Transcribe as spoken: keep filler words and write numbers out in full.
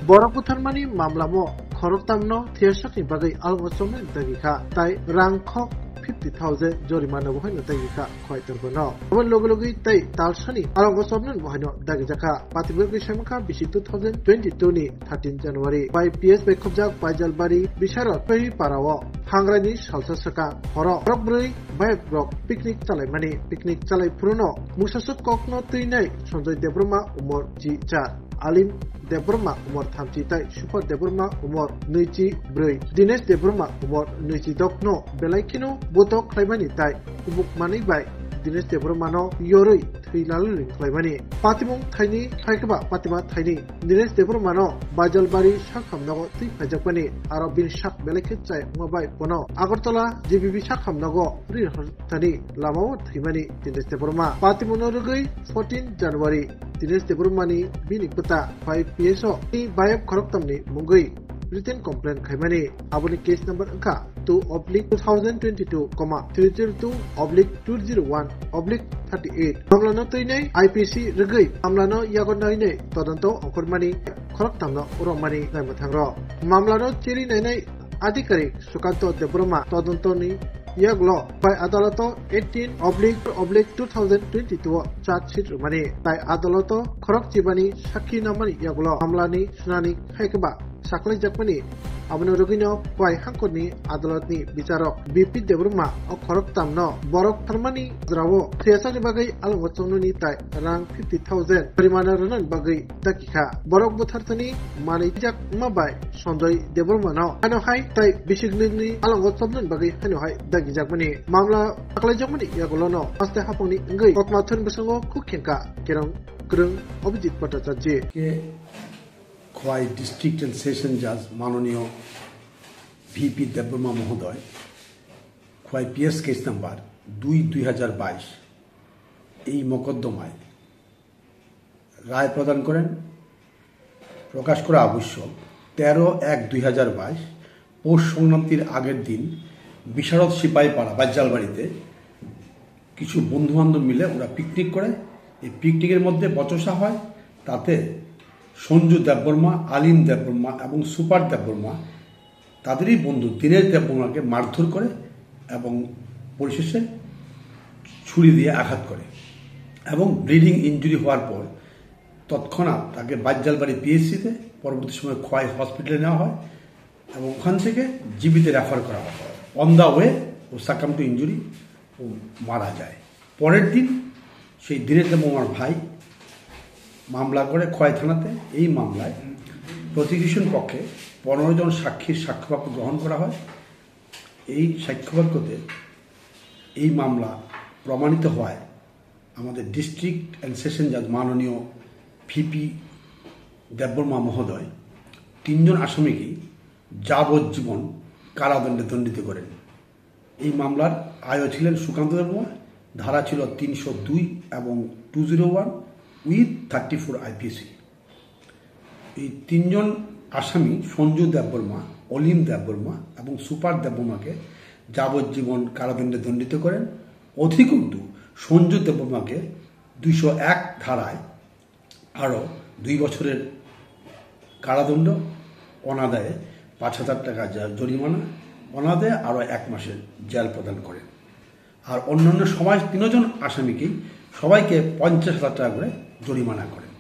Borok butharmani mamlamo khoroktamno thiyasakni bagwi alongo chomnani dagi kha, tai rang khok fifty thousand jorimana bo haino dagi kha khwlai tormano. Aboni logi logi tai talsani alongo chomnani bo haino dagi jakha. Patimurgi Semkha bisi two thousand twenty-two ni thirteen January bai P S bai khobjak Baijalbari Bisharot Pei Parao Hangrani salsa swkang horo borok bwrwi bayok rok picnic chalaimani. Picnic chalai phuruno mungsaswk kokno twinai Sanjoy Debbarma umor chi char, Alim Debbarma umor thamchi tai Super Debbarma umor nwichi bwrwi, Dinesh Debbarma umor nwichi dok no belai kheno botok khlaimani tai kubuk manwi bai Dinesh Debbarma no yorwi thwi lalwi khlaimani. Patimung thaini, khlai khe ba patima thaini. Dinesh Debbarma no Baijalbari sakhamnogo twi phaijakmani, aro bini sak belai khe chai wngma bai bono Agartala G B B sakhamnogo ri thani lamao thwimani Dinesh Debbarma. Patimungno rwgwi fourteen January Dinesh Debbarmani bini bwta bai P S O ni bayap khoroktamni mungwi written complaint khaimani. Aboni case number wngkha two oblique two thousand twenty-two, comma, three zero two oblique two zero one oblique thirty-eight. Mamlano twinai I P C rwgwi mamlano yago nainai todonto ongkhormani khoroktamno romani naimwthangro. Mamlano cheri nainai adhikarik Sukanto Debbarma todontoni yagulo bai adaloto eighteen oblique oblique two thousand twenty-two o charge sheet rwmani, tai adaloto khorok chibani sakhi namani yagulo mamlani sunani khai khe ba saklaijakmani. Abono rwgwino Khwai hangkorni adalotni bicharok B P Debbarma o khoroktamno borok tharmani jrao thwiyasakni bagwi alongo chomnani tai rang fifty thousand jorimana rwnani bagwi dagi kha. Borok butharthani manwi jakma bai Sanjoy Debbarmano hano hai tai bisiknwgni alongo chomnani bagwi hano hai dagijakmani mamla saklaijakmani yagulono haste hapangni wngwi kokma thani bwskango khuk khengkha kerong kwrwng Abhijit Bhattacharjee. Ke Khwai District and Session Judge মাননীয় V P Debbarma মহোদয়, Khowai PS case number দুই দুই হাজার বাইশ, এই মোকদ্দমায় রায় প্রদান করেন। প্রকাশ করা আবশ্যক, তেরো এক দুই হাজার বাইশ পৌষ সংক্রান্তির আগের দিন বিশারদ সিপাহীপাড়া বাজ্জালবাড়িতে কিছু বন্ধুবান্ধব মিলে ওরা পিকনিক করে। এই পিকনিকের মধ্যে বচসা হয়, তাতে সঞ্জু দেববর্মা, আলিম দেববর্মা এবং সুপার দেববর্মা তাদেরই বন্ধু দীনেশ দেববর্মাকে মারধর করে এবং পরিশেষে ছুরি দিয়ে আঘাত করে এবং ব্লিডিং ইনজুরি হওয়ার পর তৎক্ষণাৎ তাকে বাজ্জালবাড়ি পিএইচসিতে, পরবর্তী সময় খোয়াই হসপিটালে নেওয়া হয় এবং ওখান থেকে জিবিতে রেফার করা হয়। অন দ্য ওয়ে ও সাকাম টু ইনজুরি, ও মারা যায়। পরের দিন সেই দীনেশ দেববর্মার ভাই মামলা করে খোয়াই থানাতে। এই মামলায় প্রসিকিউশন পক্ষে পনেরো জন সাক্ষীর সাক্ষ্যবাক্য গ্রহণ করা হয়। এই সাক্ষ্যবাক্যতে এই মামলা প্রমাণিত হওয়ায় আমাদের ডিস্ট্রিক্ট অ্যান্ড সেশন জাজ মাননীয় ভি পি দেববর্মা মহোদয় তিনজন আসামিকেই যাবজ্জীবন কারাদণ্ডে দণ্ডিত করেন। এই মামলার আইও ছিলেন সুকান্ত দেববর্মা, ধারা ছিল তিনশো দুই এবং two zero one with thirty four IPC. এই তিনজন আসামি সঞ্জু দেববর্মা, অলিম দেববর্মা এবং সুপার দেববর্মাকে যাবজ্জীবন কারাদণ্ডে দণ্ডিত করেন। অধিকন্তু সঞ্জু দেববর্মাকে দুইশো এক ধারায় আরও দুই বছরের কারাদণ্ড, অনাদায়ে পাঁচ হাজার টাকা জ-, জরিমানা, অনাদায়ে আরও এক মাসের জেল প্রদান করেন। আর অন্যান্য সবাই তিনজন আসামিকেই সবাইকে পঞ্চাশ হাজার টাকা করে জরিমানা করেন।